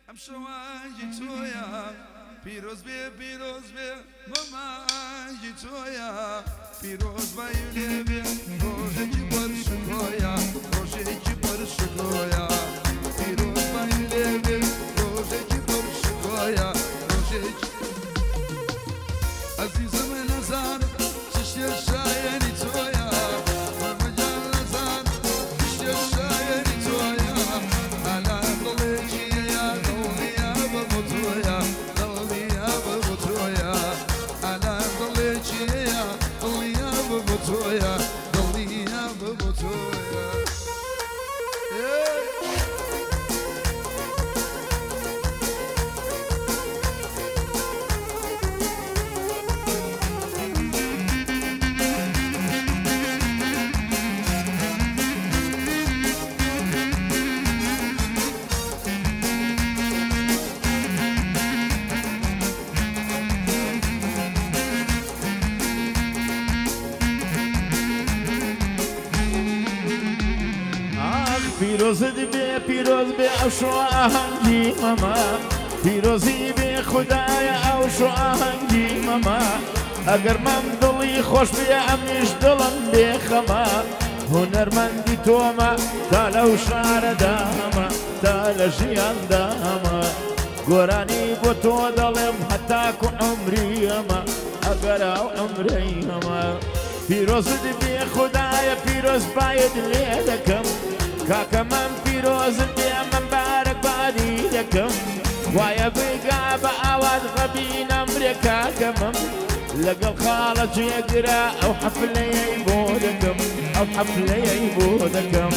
ئەمشەوانگی تۆیە پیرۆز بێ پیرۆز بێ بۆ مانگی تۆیە پیرۆز بای لێ بێ ڕۆژێکی پڕ شکۆیە ڕۆژێکی پڕ شکۆیە پیرۆز بای لێ بێ ڕۆژێکی پڕ شکۆیە ڕۆژێکی ئەزیزم نەزانم چ شتێ شایەنی تۆیە مەمەگیان نەزانم چ شتێ شایەنی تۆیە ئالان دڵێکیەیە دڵنیابە بۆ تۆیە دڵنیابە بۆ تۆیە ئالان دڵێکیەیە دڵنیابە بۆ تۆیە دڵنیابە بۆ تۆیە. ئاخ پیرۆزت بێ پیرۆز بێ ئەو شۆ ئاهەنگی مەمە پیرۆزی بێ خودایە ئەو شۆ ئاهەنگی مەمە ئەگەر مەم دڵی خۆش بێ ئەمنیش دڵم بێ خەمە هونەرمەندی تۆمە تا لەو شارەدامە تا لە ژیاندامە گۆرانی بۆ تۆ دەڵێم هەتاکو عومری ئەمە ئەگەر ئەو عومرەی هەمە پیرۆزت بێ خودایە پیرۆز بایت لێ دەکەم کاکە مەم پیرۆزت بێ مەم بارەک باری دەکەم خوایە بگا بە ئاوات ڕەبی نەمرێ کاکە مەم لەگەڵ خاڵە جێگرە ئەو حەفلەیەی بۆ دەکەم ئەو حەفلەیەی بۆ دەکەم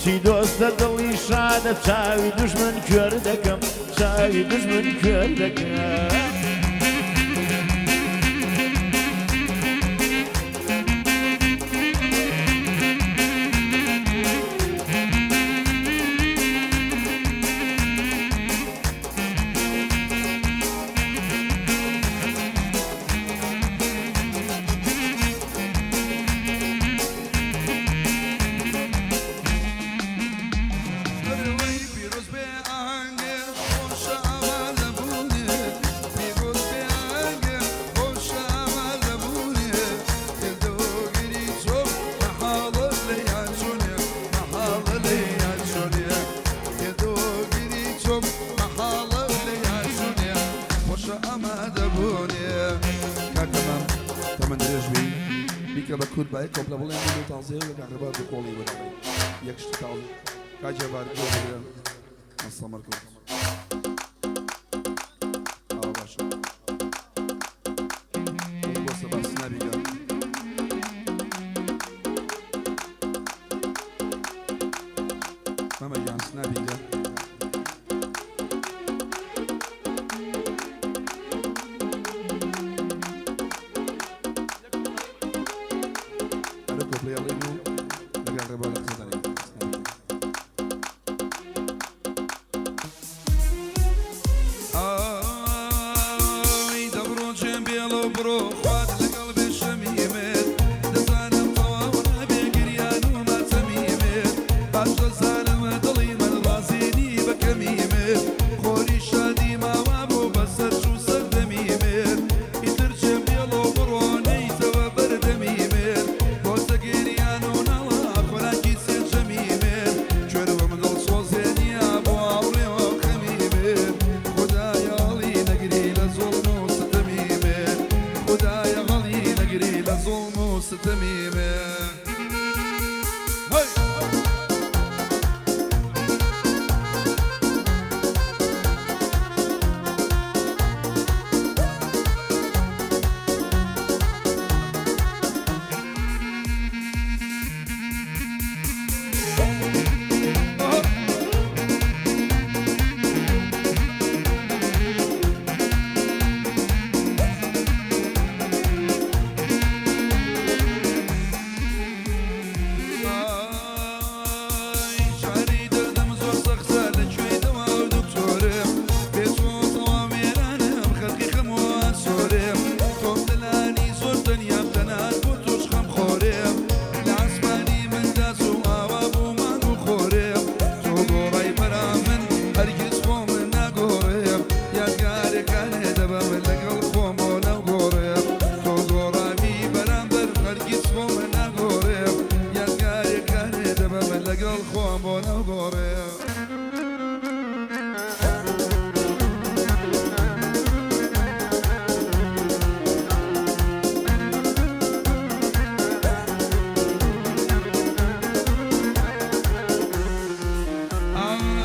چی دۆستە دڵی شادە چاوی دوژمن کوێر دەکەم چاوی دوژمن کوێر دەکەم. ئەرەوەی پیرۆز بێ ئاهەنگێ خۆشە ئامادەبوونێ پیرۆز بێ ئاهەنگێ خۆشە ئامادەبوونێ دڵدۆگری چۆم مەحاڵە لێیان چۆنێ مەحاڵە لێیان چۆنێ دڵدۆگری چۆم مەحاڵە لێیان چۆنێ خۆشە ئامادەبوونێ کاکە مام تەمەن درێژ بی بیکە بە کورد بای کۆپلە بڵێن بۆ تازەیە و لە کاکە دوو قۆڵی بەدەڵێ یەک شتی تازە کاک جەبار گوێ بگرە مەسەمەر کورد ئاوا باشە بۆ سەبا سنابیگە مامە گیان سنابیگە ئەرە کۆپلەی ئەڵێن و لەگەڵ ڕێبا لە قسە دەڵێن سنابیگە ئای دەبڕۆ جێم بێڵە و بڕۆ خوات لەگەڵ بێ شەمیمێت دەزانم تەواو نابێ گریان و ماتەمیمێت باش دەزانم دڵی من ڕازی نی بە کەمیمێت خۆری شادی ماوا بۆ بەسەر چوو سەردەمیمێت ئیتر جێم بێڵە و بڕۆ نەیتەوە بەردەمیمێت بۆتە گریان و ناڵە خۆراکی سێجەمیمێت کوێرەوە من دڵسۆزێ نییە بۆ هاوڕێ و خەمیمێت خودایە هەڵی نەگری لە زوڵم و ستەمیمێت خودایە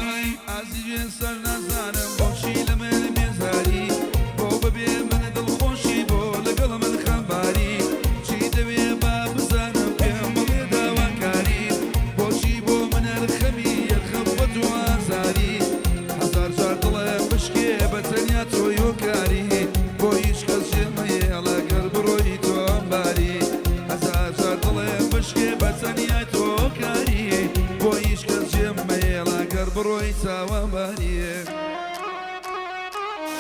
ئای ئازیزێ سەر نازانم بۆچی لە من بێزاری بۆ بەبێ من دڵخۆشی بۆ لەگەڵ من خەمباری چی دەوێ با بزانم پێم بڵێ داواکاری بۆچی بۆ من ئەرخەمی یەرخەفەت و ئازاری هەزار جار دڵم بشکێ بە تەنیا تۆی هۆکاری بۆ هیچ کەس جێمەیەڵە گەر بڕۆی تۆ ئەمباری هەزار جار دڵم بشکێ بە تەنیا تۆ هۆکاری بۆ هیچ کەس جێمەیەڵە گەر بڕۆی تاوانباری.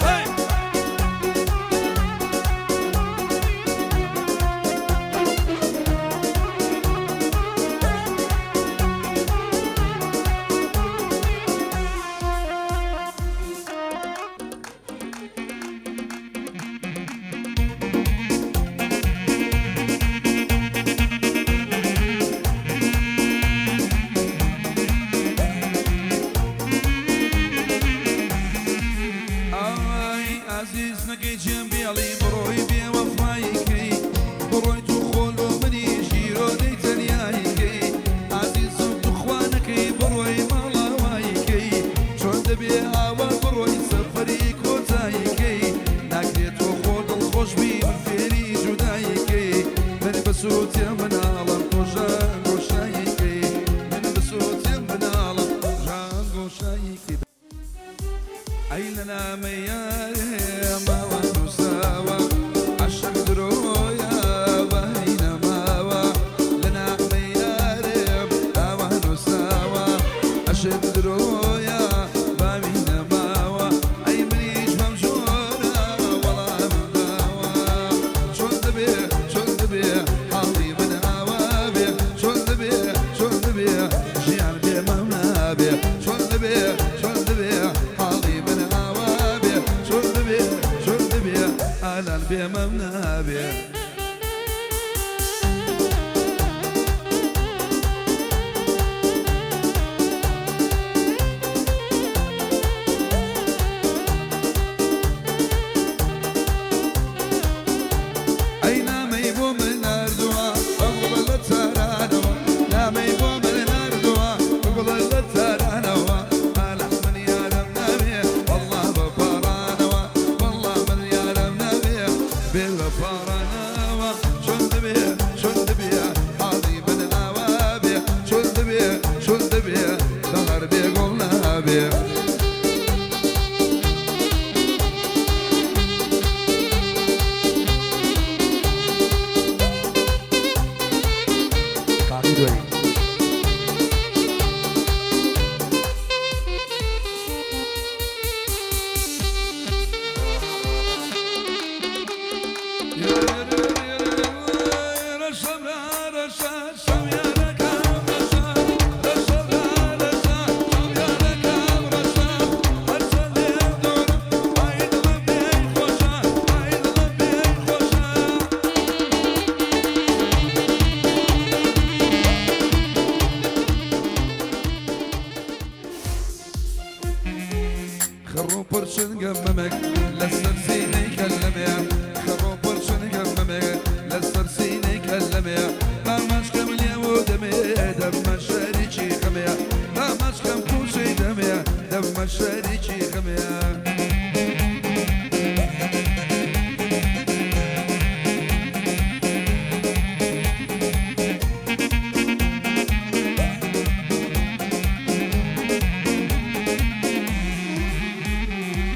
Hey! ئای ئازیز نەکەی جێم بێڵی بڕۆی بێوەفاییکەی بڕۆی تو خۆلۆ منی ژیرۆدەی تەنیاییکەی ئازیزم توخوا نەکەی بڕۆی ماڵاواییکەی چۆن دەبێ ئاوا بڕۆی سەفەری کۆتاییکەی ناکرێت تۆ خۆ دڵخۆش بی من فێری جوداییکەی من بەسووتێ مناڵم تۆ ژان گۆشاییکەی من بەسووتێ مناڵم ژان گۆشاییکەی. ئەی لە نامەی یارێ ماوە نووساوە عەشق درۆیە بەهەی نەماوە لە نامەی یارێ ئاوا نووساوە عەشق درۆیە باوی نەماوە ئەی منیش بەم جۆرە وەڵامم داوە چۆن دەبێ چۆن دەبێ حاڵی من ئاوا بێ چۆن دەبێ چۆن دەبێ ژیان بێ مەم نابێ چۆن دەبێ چۆن دەبێ حاڵی من ئاوا بێ چۆن دەبێ چۆن دەبێ ئالان بێ مەم نابێ. ئەی نامەی بۆ من ناردووە بەگوڵە لە تارانەوە نامەی بۆ من ناردووە بەگوڵە لە تارانەوە ئالان من یارم ناوێ وەڵڵا بە پاڕانەوە وەڵڵا من یارم ناوێ بێ بە پاڕانەوە چۆن دەبێ چۆن دەبێ حاڵی من ئاوا بێ چۆن دەبێ چۆن دەبێ بەهار بێ گوڵ نابێ. کاکی دوێ خڕۆ پرچنگە مەمەک لەسەر سینەی کەلەمێ خڕۆ پرچنگە مەمەک لەسەر سینەی کەلەمێ بامەشکەم لێوە دەمێ دەبمە شەریکی خەمێ بامەشکەم کوچەی دەمێ دەبمە شەریکی خەمێ.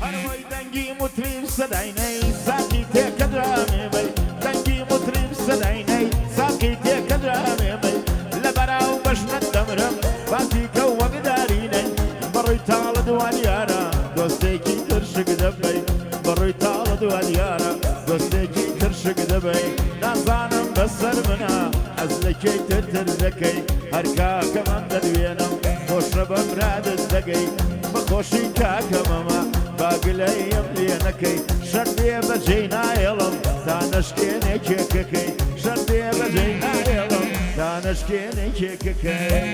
هەروەی دەنگی مطرب سەداینەی ساقی تێکەدرامێ بەی دەنگی مطرب سەداینەی ساقی تێکەدرامێ بەی لە بەراو بەژنت دەمرم باتی کەو وەک دارینەی بەڕووی تاڵە دوانیارە دۆستێکی ترشک دەبەی بەڕووی تاڵە دوانیارە دۆستێکی ترشک دەبەی نازانم بەسەر منە ئەز لە کێی تر تر دەکەی هەر کاکەمەم دەدوێنم خۆشە بە مرادت دەگەی بەخۆشی کاکەمەمە باگلەیم لێ نەکەی شەر بێ بەجێی نایەڵم تا نەشکێنێ کێکەکەی شەر بێ بەجێی نایەڵم تا نەشکێنێ کێکەکەی.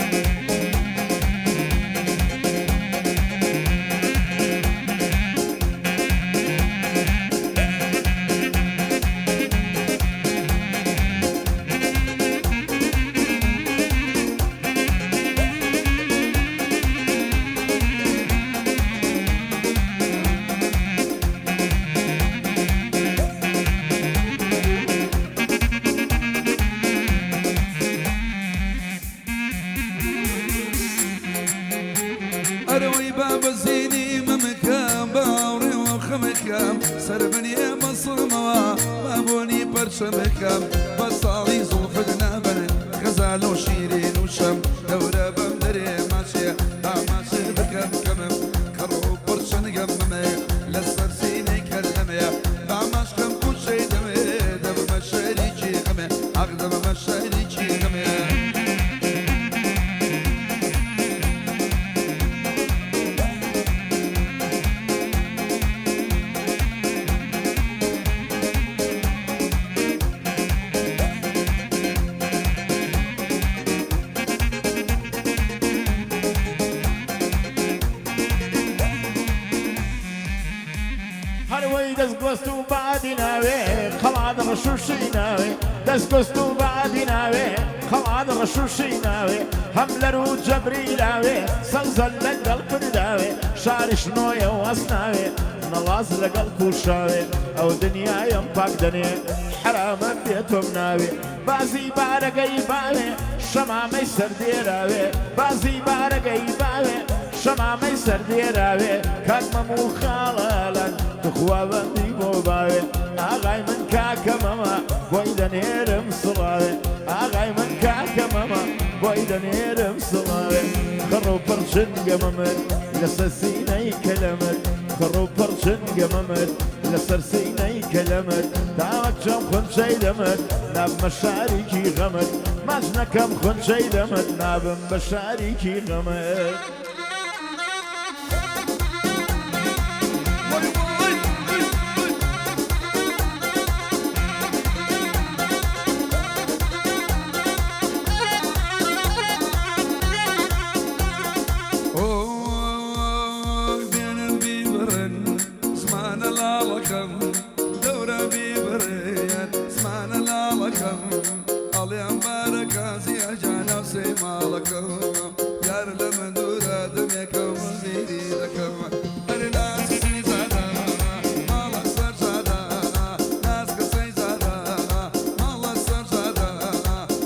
بابەزینی مەمکەم باوڕێ و خەمەکەم سەربنی مەسڵمەوە بابۆنی پەرچەمەکەم بە ساڵی زوڵفت نابن غەزال و شیرین و شەم دەورە بەم دەرێ ماچێ با ماچێ بکەم کەمم کەڕ و پڕچنگەم مەمێ لەسەر سینەی کەلەمێ با ماچکەم کوچەی دەمێ دەبمە شەریکی غەمێ حەق دەبمە شەریکی غەمێ. هەروەی دەستگۆست و بادی ناوێ خەڵات ڕەشوشی ناوێ دەستگۆست و بادی ناوێ خەڵات ڕەشوشی ناوێ هەم لەر و جەبری لاوێ سەوزەل لەگەڵ پرداوێ شاریش نۆیە و ئەسناوێ نەڵاز لەگەڵ کوشاوێ ئەو دنیایم پاک دەنێ حرامە بێتۆم ناوێ بازی بارەگەی باوێ شەمامەی سەردێراوێ بازی بارەگەی باوێ شەمامەی سەردێراوێ کاک مەم و خاڵەلەن تخوا بەندی بۆ باوێ ئاغای من کاکە مەمە بۆی دەنێرم سڵاوێ ئاغای من کاکە مەمە بۆی دەنێرم سڵاوێ خڕ و پڕ چنگە مەمت لەسەر سینەی کەلەمت خڕ و پڕ چنگە مەمت لەسەر سینەی کەلەمت تاوەک چەم خونچەی دەمت نابمە شاریکی غەمت ماچ نەکەم خونچەی دەمت نابم بە شاریکی غەمت. وای وای وای وای. ئۆی بێنن بیبڕن زمانە لاڵەکەم دەورە بیبڕێن زمانە لاڵەکەم ئەڵێم بارەکازی ئەجانە سێ ماڵەکەم یار لە من دوورە دەمێکەم بیری دەکەم ئەرێ ناز قسەی زادە ماڵە سەر جادە ناز قسەی زادە ماڵە سەر جادە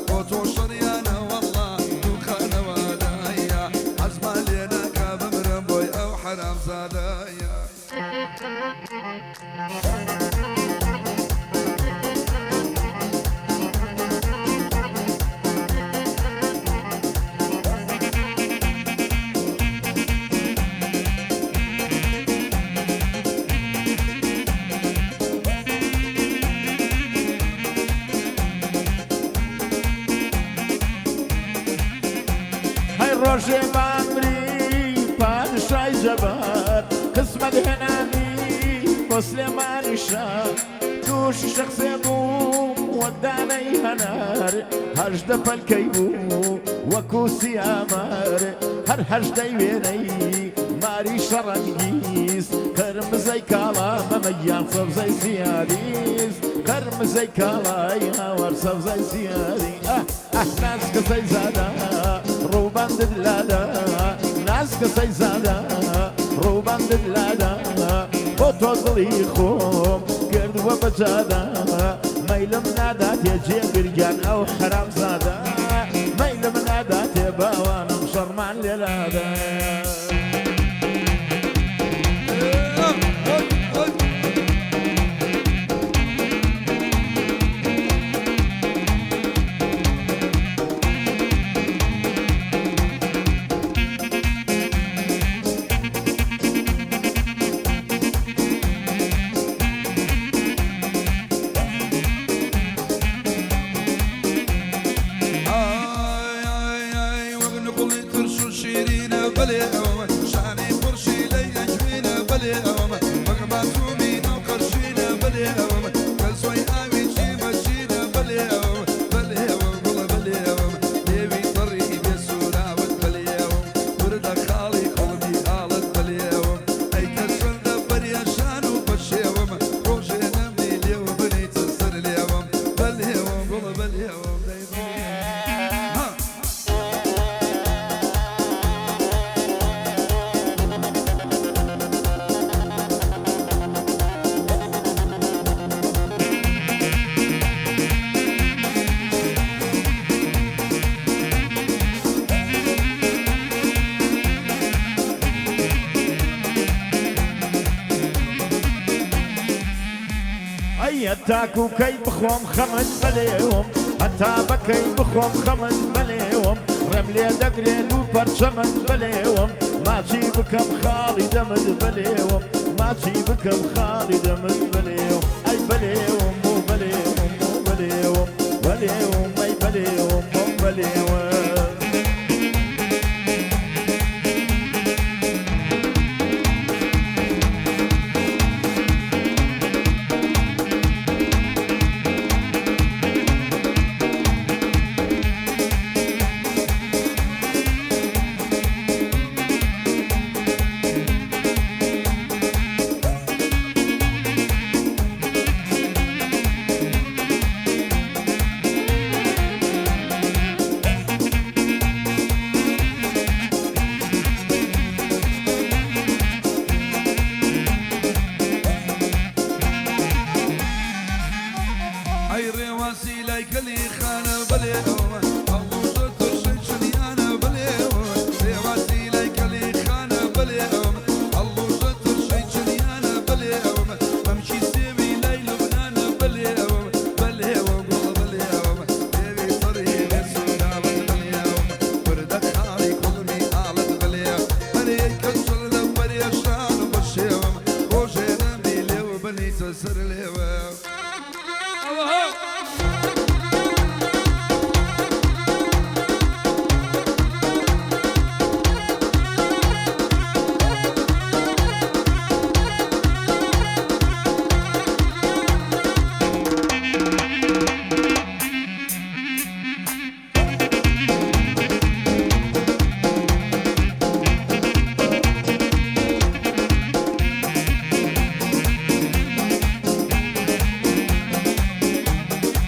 بۆ تۆ شەڕیانە وەڵڵا دووخانەوادایە حەزمان لێ ناکا بمرم بۆی ئەو حەرامزادەیە. هەی ڕۆژێ بامری پادشای جەبار قسمەت هێنانی بۆ سلێمانی شار تووشی شەخسێ بوو وەدانەی هەنار هەژدە پەلکەی بوو وەکو سیامار هەر هەژدەی وێنەی ماری شەڕەنگیز قرمزەی کاڵا مەمەگیان سەوزەی زیادیز قرمزەی کاڵای هاوار سەوزەی زیادی ئەه ئەه ناز کەسەی زادە ڕووبەندت لادا ناز کەسەی زادە ڕووبەندت لادا بۆ تۆ دڵی خۆم کردووە بەجادە مەیلم ناداتێ جێگرگیان ئەو حەرام زادە مەیلم ناداتێ باوانم شەڕمان لێلادا. ئۆی ئۆی. ئای ئای ئای وەک نقڵی ترش و شیرینە بەلێ ئەوەمە شانەی پڕشی لەی ئەجوینە بەلێ ئەوەمە وەک باتومی ناو قەرشینە بەلێ ئەوەمە کەسۆی ئاوی چیمەشینە بەلێ ئەوەمە بەلێ ئەوەم گوڵە بەلێ ئەوەمە لێوی تەڕی بێ سووراوت بەلێ ئەوەم وردە خاڵی قوڵبی ئاڵت بەلێ ئەوەم ئەی کە چەندە پەرێشان و پەشێوەمە ڕۆژێ نەمنی لێوە بنیتە سەر لێوەم بەلێ ئەوەم گوڵە بەلێ ئەوەم دەی بەلێ ها. هەی هەتاکو کەی بخۆم خەمت بەلێوم، هەتا بەکەی بخۆم خەمت بەلێوم، ڕێم لێ دەگرێ دوو پەرچەمت بەلێوم، ماچی بکەم خاڵی دەمت بەلێوم، ماچی بکەم خاڵی دەمت بەلێوم، ئەی بەلێوم و بەلێوم و بەلێوم، بەلێوم ئەی بەلێوم و بەلێوم. ئەی ڕێواسی لای کەلی خانە بەلێەوە، هەڵوژە ترشەی چنیانە بەلێەوە، ڕێواسی لای کەلی خانە بەلێەوە، هەڵوژە ترشەی چنیانە بەلێەوە، مەمکی سێوی لای لوبنانە بەلێەوە، بەلێەوە گوڵ بەلێەوە، لێوی تەڕی بێسووداوت بەلێەوە، وردە خاڵی کوڵمی ئاڵت بەلێەوە، ئەرێ کەچڵ لە پەرێشان و بەشێوم، ڕۆژێ نەمری لێوە بنیتە سەر لێوە.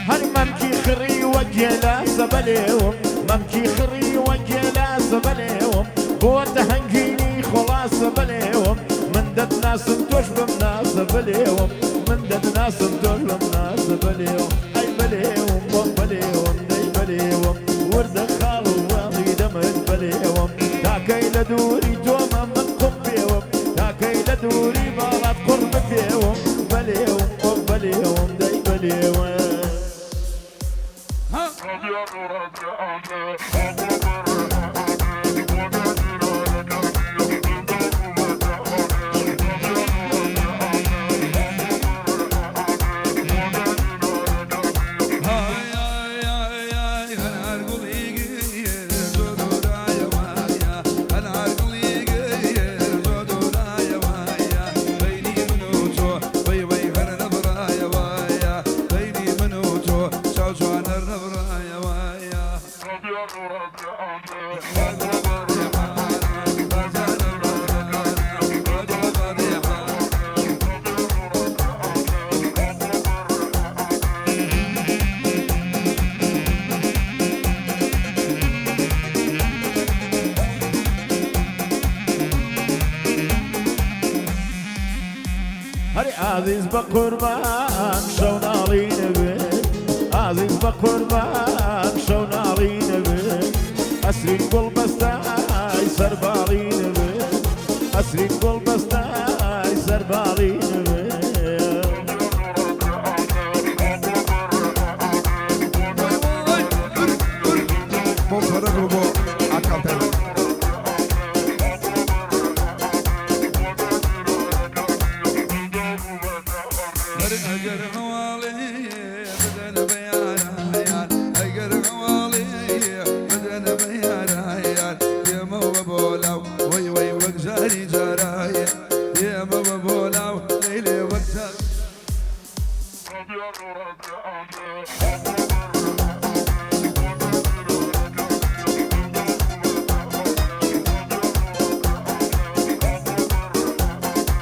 هەر مەمکی خڕی وەگێلاسە بەلێوم، مەمکی خڕی وەگێلاسە بەلێوم، بۆتە هەنگینی خۆڵاسە بەلێوم، من دەتناسم تۆش بم ناسە بەلێوم، من دەتناسم تۆش بم ناسە بەلێوم، ئەی بەلێوم بۆ بەلێوم دەی بەلێوم، وردە خاڵ و واڵی دەمت بەلێوم، تاکەی لە دووری تۆمە من قوم پێوم، تاکەی لە دووری باڵات قوڕ بپێوم، بەلێوم بۆ بەلێوم دەی بەلێوم. ها هاي هاي هاي هاي هنار قولي زودورايا وايا، هنار قولي زودورايا وايا، بيني منوتو وي وي هر نبرايا وايا، بيني منوتو شاو شو هر نبرايا وايا. هەر ئازیز بە قوربان شەو ناڵی نەبێ، ئازیز بە قوربان شەو ناڵی نەبێ، ئەسرین گوڵ بەستای سەرباڵی نەبێ، ئەسرین گوڵ بەستای سەرباڵی نەبێ. بۆ فەرق بۆ ئاکاڵتە. ئەگەر هەواڵێ بدەن بە یارایان، ئەگەر هەواڵێ بدەن بە یارایان، ئێمەوە بۆ لاو وەی وەی وەک جاری جارایە، ئێمەوە بۆ لاو لەیلێ وەک جار.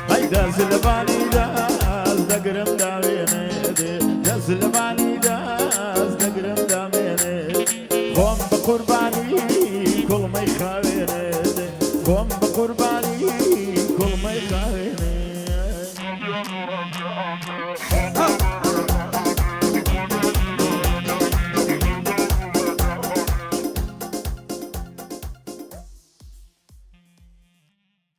هەی دەست لەبانی دەست دەگرم داوێنێ، دەست لەبانی دەست دەگرم دامێنێ، خۆم بە قوربانی کوڵمەی خاوێنێ، خۆم بە قوربانی کوڵمەی خاوێنێ.